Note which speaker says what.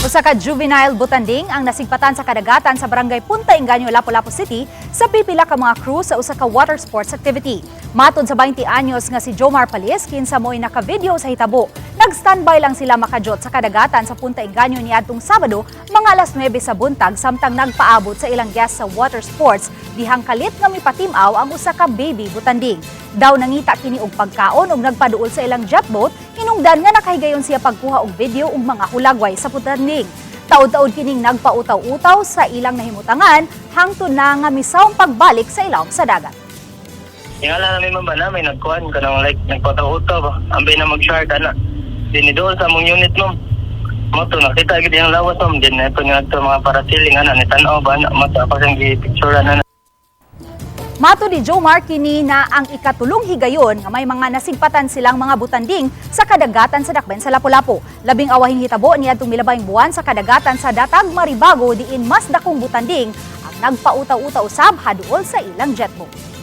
Speaker 1: Usa ka juvenile butanding ang nasigpatan sa kadagatan sa Barangay Punta Engaño, Lapu-Lapu City sa pipila ka mga crew sa usa ka water sports activity. Matod sa 20 anyos nga si Jomar Palis, kinsa mo'y naka-video sa hitabo, nag-standby lang sila makajot sa kadagatan sa Punta Engaño niadtong Sabado mga alas 9 sa buntag samtang nagpaabot sa ilang guest sa water sports dihang kalit nga mipatimaw ang usa ka baby butanding. Daw nangita kini og pagkaon og nagpaduol sa ilang jetboat, hinungdan nga nakahigayon siya pagkuha og video ug mga hulagway sa butanding. Taod-taod kining nagpautaw-utaw sa ilang nahimutangan hangtod na nga misawng pagbalik sa ilawom sa dagat.
Speaker 2: Ingala namin, ma'am, ba na may nagkuhan kanang like nagpataw-utaw ba. Ambay na mag-shark ana. Dinidool sa among unit, ma'am. Mo to nakita gid ang lawas, ma'am, din ito nga to mga parasailing ana ni tan-aw ba ana mo to ako siyang gi-picture ana.
Speaker 1: Mato ni Jomar, kini na ang ikatulong higayon nga may mga nasigpatan silang mga butanding sa kadagatan sa Dakben sa Lapu-Lapu. Labing awahing hitabo niadtong milabayng buwan sa kadagatan sa Datag, Maribago diin mas dakong butanding ang nagpautaw-utaw usab haduol sa ilang jetboat.